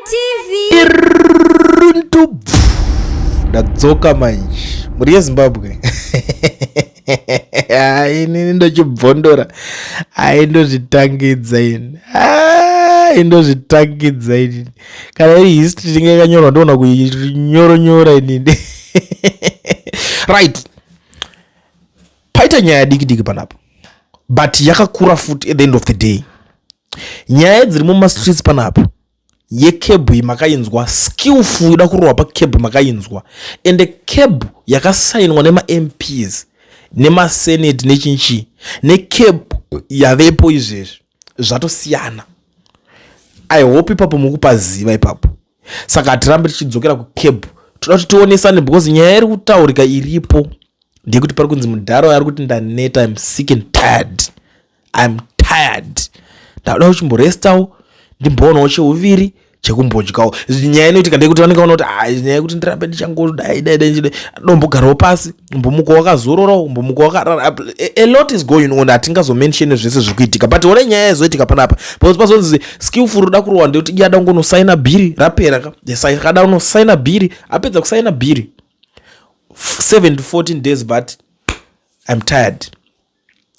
TV. Iruntu ndadzoka manje mhuri yeZimbabwe. Inini ndochibvondora, ai, ndozvitangidza ini, indozvitangidza inini. Kana iri history inenge yakanyorwa, ndoona kuinyoronyora inini. Right, paita nyaya diki diki panapa, but yakakura futi. At the end of the day, nyaya dziri mumastreets panapa, yeCAB makainzwa, skillful ida kurohwa paCAB makainzwa. Ende CAB yakasainwa nemaMPs nemasenate nechinchi, neCAB yavepo izvezvi zvatosiyana. I hope ipapo mukupaziva ipapo. Saka hatirambe tichidzokera kuCAB, toda kuti tionesane, because nyaya iri kutaurika iripo ndeyekuti pari kunzi mudharo ari kuti, "Ndaneta, I'm sick and tired, I'm tired, ndauda kuchimborestawo, ndimboonawo cheuviri chekumbodyawo." Nyaya inoitika ndeyekuti vanenge vaona kuti, "Ah, nyaya yekuti ndirambe ndichangodai dai dai, dombogarawo pasi, mbomuko wakazororawo, mbomuko wakarara." A lot is going on, hatingazomentione zvese zviri kuitika, but ona nyaya yazoitika panapa, because pazonzi skillful roda kurohwa ndekuti iye ada kungonosaina bhiri, rapera ka. Ada kunosaina bhiri, apedza kusaina bhiri, 7 to 14 days, but I'm tired.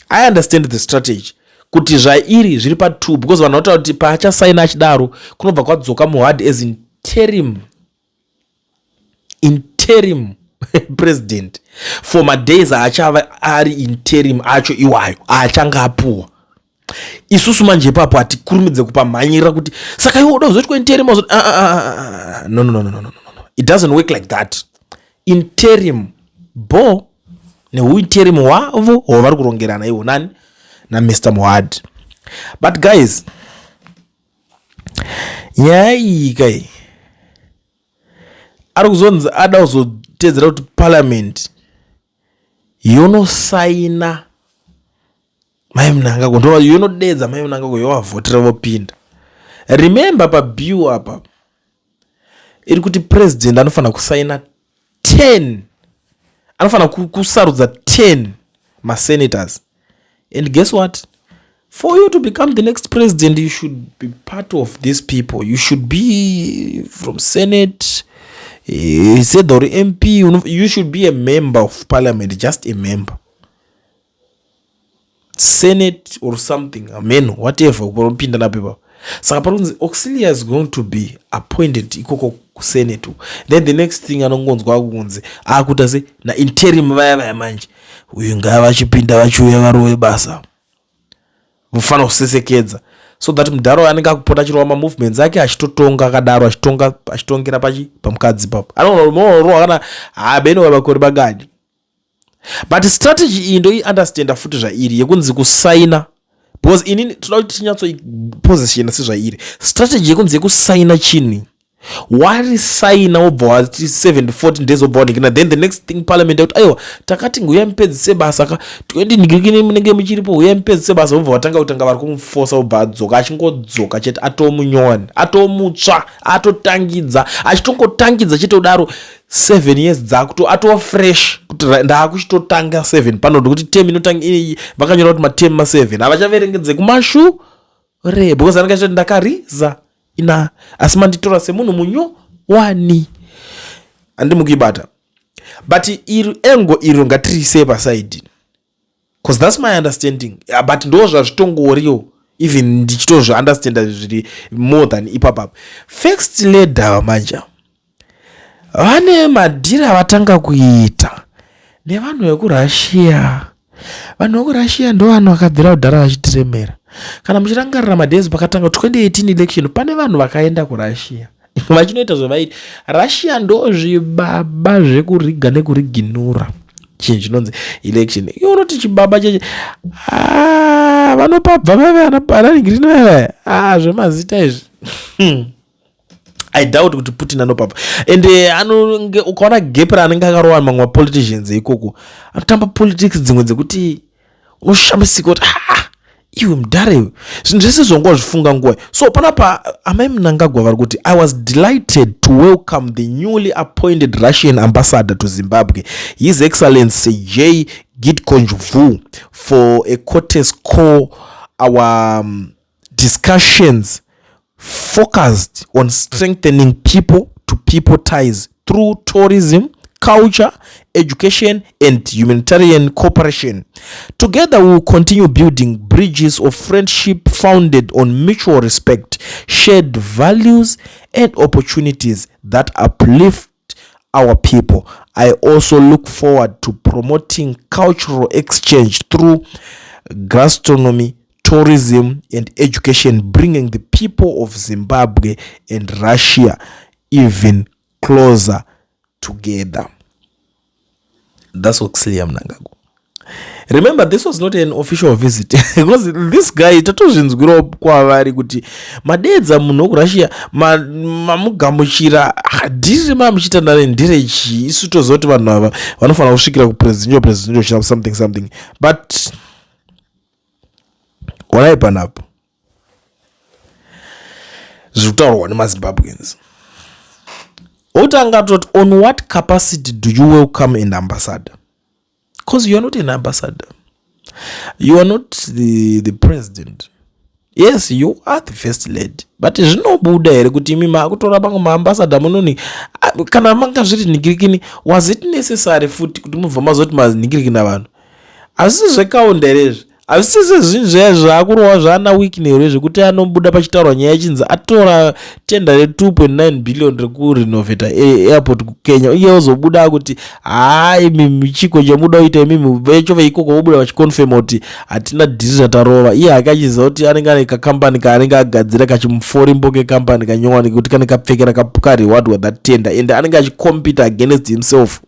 I understand the strategy kuti zvairi zviri pa2, because vanhu vanotaura kuti paachasaina achidaro kunobva kwadzoka Mohadi as interim president for madays aachava ari interim acho iwayo aachange apuwa. Isusu manje ipapo hatikurumidze kupamhanyirira kuti saka iwe uda kuzoitwa interim. Ah, ah, ah, no, no, no, no, no, no. It doesn't work like that. Interim bo neuinterim hwavo hwavari kurongerana ivo nani naMr Mohadi. But guys, nyaya iyi kai ari kuzonzi ada kuzotedzera kuti parliament yonosaina Mai Mnangagwa, ndo yonodedza Mai Mnangagwa, yovavhotera, vopinda. Remember, pabill apa iri kuti president anofanira kusaina 10, anofanira kusarudza 10 masenators. And guess what? For you to become the next president, you should be part of these people. You should be from Senate, said or MP, you should be a member of parliament, just a member, Senate or something, amen, whatever unopinda napo ipapo. Saka pari kunzi Auxilia is going to be appointed ikoko kuSenate. Then the next thing anongonzwa kunzi akuita se nainterim vaya vaya manje, uyu ngava vachipinda, vachiuya varove basa, mufanira kusesekedza so that mudharo anenge akupota achirova mamovements ake, achitotonga akadaro, achitonga, achitongera pachi pamukadzi ipapo, anoorohwa kana habenowa makore magadi. But strategy iyi ndoiunderstanda futi zvairi yekunzi kusaina, because inini toda kuti tinyatsoipositiona sezvairi strategy yekunzi yekusaina chinhu. Warisaina, wobva wati 7 to 14 days, wobva wanhingina. Then the next thing, parliament yakuti, "Aiwa, takati huyai mupedzise basa ka 20 nhingirikini, munenge muchiripo, huyai mupedzise basa." Wobva watanga kutanga vari kumufosa, wobva adzoka. Achingodzoka chete, atomunyowani, atomutsva, atotangidza, achitongotangidza chete kudaro, 7 years dzakuto atova fresh kuti ndaakuchitotanga 7 pano, ndikuti term inotanga, vakanyora kuti materm ma7, havachaverengedze kumashure, because anenge achitoti, "Ndakariza ina, asi manditora semunhu munyowani." Handi mukuibata? But iri engo iro ngatirisei paside, because that's my understanding. Yeah, but ndo zvazvitongoriwo, even ndichitozviunderstanda zviri more than ipapapa. First Lady manje vane madhiri avatanga kuita nevanhu vekuRussia. Vanhu vekuRussia ndo vanhu vakabvira kudhara vachitiremera. Kana muchirangarira madays pakatanga 2018 election, pane vanhu vakaenda kuRussia vachinoita zvavaiti. Russia ndo zvibaba zvekuriga nekuriginura chinhu chinonzi election. Iwe unoti chibaba cheche. Ah, vanopabva vaive ananhigirini vaive zvemazita izvi. I doubt kuti Putin anopapa, and anonge ukaona gap raanenge akarova mamwe mapoliticians ikoko, anotamba politics dzimwe dzekuti unoshamisika kuti, "Ah, iwe mudhara iwe, zvinhu zvese zvonga zvifunga nguva." So panapa Amai Mnangagwa vari kuti, "I was delighted to welcome the newly appointed Russian ambassador to Zimbabwe, His Excellency J Gidkonjvu, for a courtesy call. Our discussions Focused on strengthening people to people ties through tourism, culture, education, and humanitarian cooperation. Together, we will continue building bridges of friendship founded on mutual respect, shared values, and opportunities that uplift our people. I also look forward to promoting cultural exchange through gastronomy, tourism, and education, bringing the people of Zimbabwe and Russia even closer together. That's Auxilia Mnangagwa. Remember, this was not an official visit because this guy, tatozvinzwirawo kwavari kuti madeedza munhu wekuRussia, mamugamuchira, dhiri mamuchiita nare nderechii? Isu toziva kuti vanhu ava vanofanira kusvikira kupresidential, presidential something something, but onai panapo zviri kutaurwa nemaZimbabweans. Otanga toti, "On what capacity do you welcome an ambassador?" Because you are not an ambassador, you are not the president. Yes, you are the first lady, but zvinobuda here kuti imi maakutora pamwe maambassador munoni? Kana manga zviri nhingirikini, was it necessary futi kuti mubva mazoti manhingirikina vanhu? Hazvisi zvekaunda here izvi? Hazvisi zvezvinhu zvaya zvaakurova zvaana Wicknell, zvekuti anobuda pachitaurwa nyaya yechinzi atora tender re2.9 billion rekurenovata airport kuKenya, iye ozobuda kuti, "Hai, mimi chiko chamuda kuita imimi?" Vecho veikoko vobuda vachiconfirma kuti hatina dhiri ratarova. Iye akachiziva kuti anenge ane kakambani kaanenge agadzira, kachimuforimbo kekambani kanyowani, kuti kane kapfekera karewardwa that tender, and anenge achicompete against himself.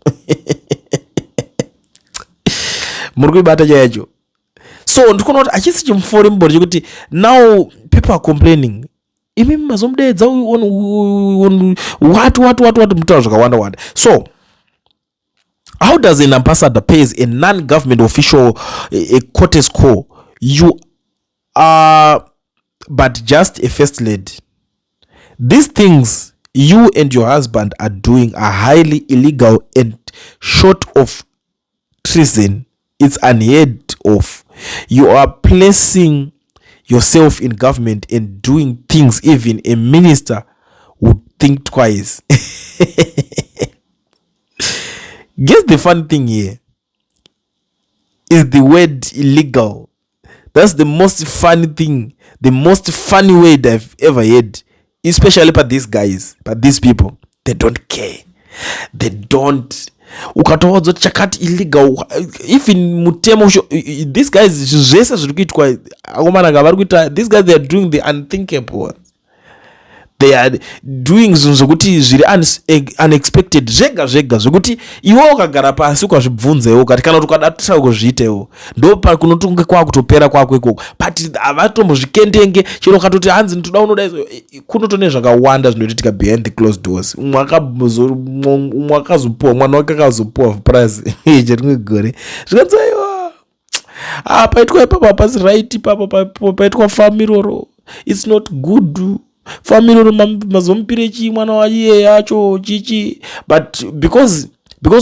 Muri kuibata nyaya yacho? So ndikuona kuti hachisi chimuforimbo chekuti now people are complaining, imi mazomudeedza on what, what, what, what? Mutaura zvakawanda wanda. So how does an ambassador pays a non-government official a courtesy call? You are but just a first lady. These things you and your husband are doing are highly illegal and short of treason, it's unheard of. You are placing yourself in government and doing things even a minister would think twice. Guess the funny thing here is the word "illegal". That's the most funny thing, the most funny word I've ever heard, especially but these guys, but these people, they don't care. They don't. Ukatovaudza kuti chakati illegal, even mutemo, these guys, zvese zviri kuitwa, akomana ka, vari kuita, these guys, they are doing the unthinkable. They are doing zvinhu zvekuti zviri unexpected zvega zvega, zvekuti iwe ukagara pasi ukazvibvunza iwe ukati, kana kuti ukada try kuzviita iwo, ndo pakunotonge kwakutopera kwako ikoko. But havatombozvikendenge. Chero ukatoti hanzi ndoda unoda, kunotone zvakawanda zvinoitika behind the closed doors. Umwe akazopuwa mwana wake, akazopuwa prize cherimwe gore, zvikanzi, "Aiwa, ah, paitwa ipapo hapasi right, ipapo paitwa famu iroro, it's not good. Famu iroro mazomupire chii mwana waiye yacho chichi?" But because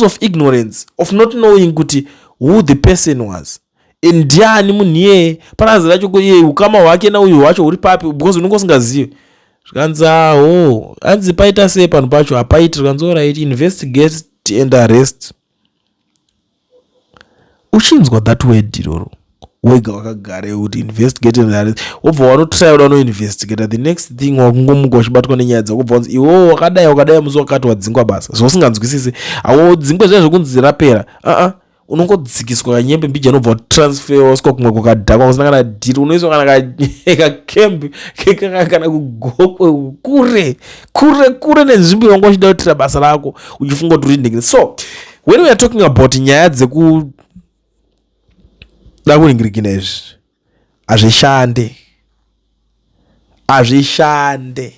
of ignorance of not knowing kuti who the person was, ndiani munhu iyeye, purazi racho iye, ukama hwake nauyu hwacho huri papi, because unenge usingazivi. Zvikanzi, "Aho, hanzi paita sei panhu pacho hapaiti." Zvikanzi, "Alright, investigate and arrest." Uchinzwa that word iroro wega wakagara kuti "investigate and arrest", wobva wanotry kuda unoinvestigata, the next thing wakungomuka uchibatwa nenyaya dzako, wobva wanzi iwewo wakadai wakadai, musi wakati wadzingwa basa, zvausinganzwisisi. Haudzingwe zviya zvekunzi rapera, aa, unongodzikiswa kanyembe mbijana, unobva watransfer, wasvika kumwe kwakadhakwa kusina kana dhiri, unoiswa kana kakembi kana kuGokwe, kure kure kure nenzvimbo yawanga uchida kuitira basa rako, uchifunga kuti uri ndengere. So when we are talking about nyaya dzekuda kuringirikina, izvi hazvishande, hazvishande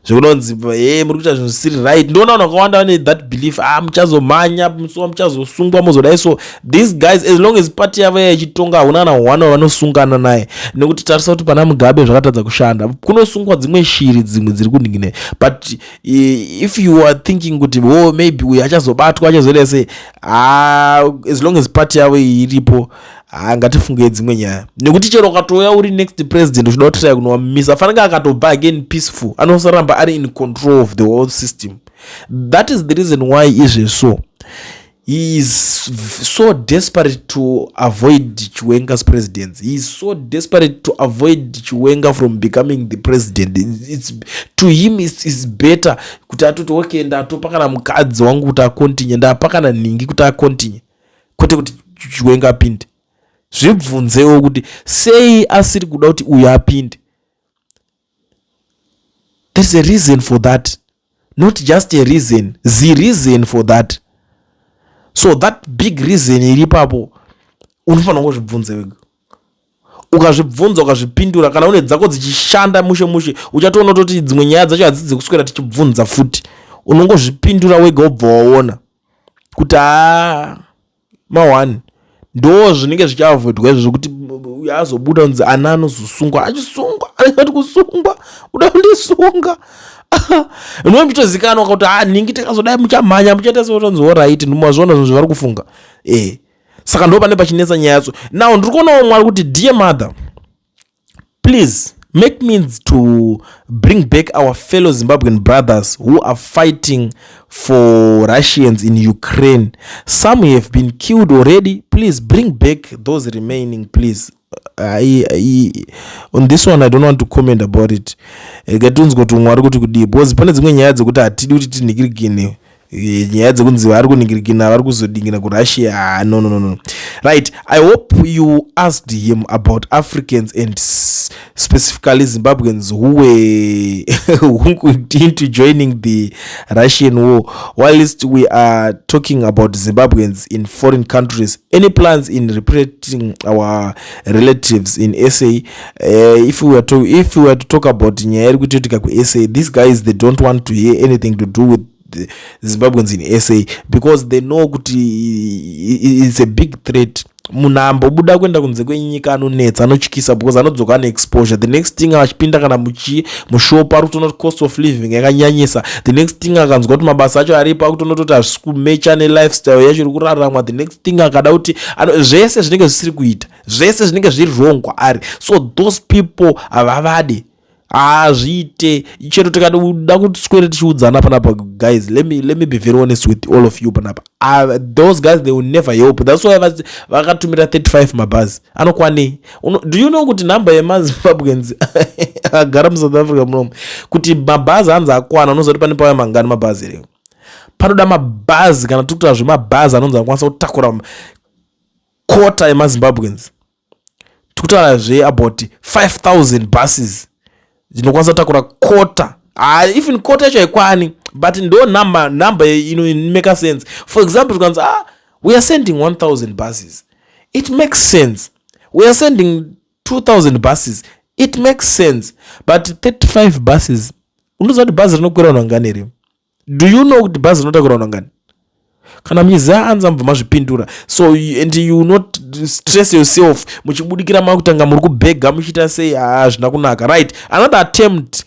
zvekunonzi, "He, muri kuita zvinhu zvisiri right." Ndoona vanhu vakawanda vane that belief, "Ah, muchazomhanya musuwa, muchazosungwa, muzodai." So these guys, as long as party yavo yaichitonga, hauna kana one wavanosungana naye, nekuti tarisa kuti pana Mugabe zvakatadza kushanda, kunosungwa dzimwe shiri dzimwe dziri kuningine. But if you are thinking kuti, "Oh, maybe uyu achazobatwa, achazoita sei," ah, as long as party yavo iripo. Haa, ngatifungei dzimwe nyaya, nekuti chero ukatouya uri next president uchida kutraya kunovamisa, fanenge akatobva again peaceful, anosaramba ari in control of the whole system. That is the reason why izvezvo he is so desperate to avoid Chiwenga's presidency. He is so desperate to avoid Chiwenga from becoming the president. It's, to him is better kuti atoti, "Okay, ndatopa kana mukadzi wangu kuti acontinue, ndapa kana nhingi kuti acontinue, kwete kuti Chiwenga apinde." Zvibvunzewo kuti sei asiri kuda kuti uyu apinde. There's a reason for that, not just a reason, the reason for that. So that big reason iri ipapo unofanira kungozvibvunza wega. Ukazvibvunza, ukazvipindura, kana une dzako dzichishanda mushe mushe, uchatoona toti dzimwe nyaya dzacho hadzidzi kuswera tichibvunza futi. Unongozvipindura wega, wobva waona kuti haa, ma1 ndo zvinenge zvichiavoidwa izvo, zvokuti uyo azobuda kunzi ana anozosungwa, achisungwa, anenge kusungwa, uda kundisunga, unenge muchitozikanwa kuti ha, nhingi takazodai, muchamhanya, muchaita seotonzi alright. Ndimazviona zvinhu zvavari kufunga. Saka ndo pane pachinetsa nyaya yacho. Now ndiri kuonawo Mwari kuti, "Dear mother, please make means to bring back our fellow Zimbabwean brothers who are fighting for Russians in Ukraine. Some have been killed already. Please bring back those remaining, please." On this one I don't want to comment about it. Ngatinzwa kuti umwe ari kuti kudii, because pane dzimwe nyaya dzekuti hatidi kuti tinhikirikine. Nyaya dzekunzi vari kunhingirikina, vari kuzodingina kuRussia. Ah, no, no, no, no. Right, "I hope you asked him about Africans and specifically Zimbabweans who were into joining the Russian war. Whilst we are talking about Zimbabweans in foreign countries, any plans in repatriating our relatives in SA?" If we were to talk about nyaya iri kutoitika kuSA, these guys, they don't want to hear anything to do with the Zimbabweans in SA because they know kuti it's a big threat. Munhu ambobuda kuenda kunze kwenyika anonetsa, anotyisa, because anodzoka ane exposure. The next thing, achipinda kana mushop, ari kutoona kuti cost of living yakanyanyisa. The next thing, akanzwa kuti mabasa acho aripo, akutoona kuti hazvisi kumecha nelifestyle yacho iri kuraramwa. The next thing, akada kuti zvese zvinenge zvisiri kuita, zvese zvinenge zviri wrong kwaari. So those people havavade, hazviite. Chero tikada kuti tichiudzana panapa, guys, let me be very honest with all of you panapa. Those guys, they will never help. That's why vakatumira 35 mabhazi. Anokwanei? Do you know kuti nhamba yemaZimbabweans agara muSouth Africa munomu, kuti mabhazi anzi akwana, unoziva kuti pane pauya mangani mabhazi here? Panoda mabhazi, kana tiri kutaura zvemabhazi anonzi anokwanisa kutakura kota yemaZimbabweans, tikutaura zve about 5000 buses dzinokwanisa kutakura kota. Ah, even kota yacho haikwani, but ndo number inomake sense. For example, tikanzi, "Ah, we are sending 1000 buses," it makes sense. "We are sending 2000 buses," it makes sense. But 35 buses, unoziva kuti bhazi rinokwira vanhu vangani here? Do you know kuti bhazi rinotakura vanhu vangani? Kana muchiziva anza, mubva mazvipindura. So and you not stress yourself muchibudikira makutanga muri kubhega, muchiita sei. Hazvina kunaka. Right, "Another attempt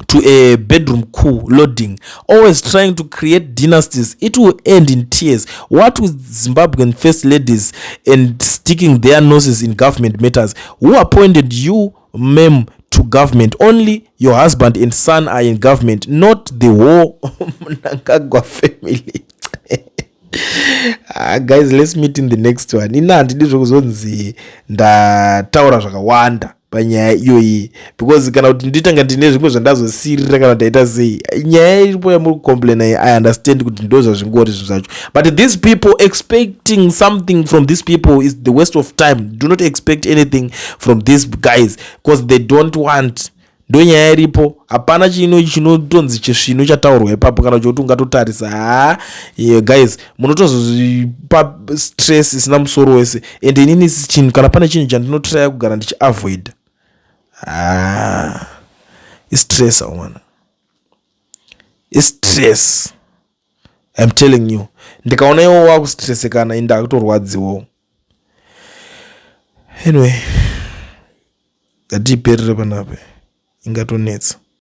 to a bedroom coup loading, always trying to create dynasties. It will end in tears. What with Zimbabwean first ladies and sticking their noses in government matters? Who appointed you, ma'am, to government? Only your husband and son are in government, not the whole Mnangagwa family." Ah, guys, let's meet in the next one. Ina handidi zvekuzonzi ndataura zvakawanda panyaya iyoyi, because kana kuti nditanga ndine zvimwe zvandazosirira kana ndaita sei. Nyaya iripo yamuri kucomplaina, I understand kuti ndo zvazvingori zvinhu zvacho, but these people, expecting something from these people is the waste of time. Do not expect anything from these guys because they don't want. Ndo nyaya iripo. Hapana chino chinotonzi chisvino chataurwa ipapo kana chokuti ungatotarisa. Ha, yeah, guys, munotozozvipa stress isina musoro wese. And inini chinhu, kana pane chinhu chandinotraya kugara ndichiavoid, ah, istress aumana, istress, I'm telling you. Ndikaona iwo wakustressekana, indakutorwadziwawo. Anyway, ngatiiperere panapa, ingatonetsa.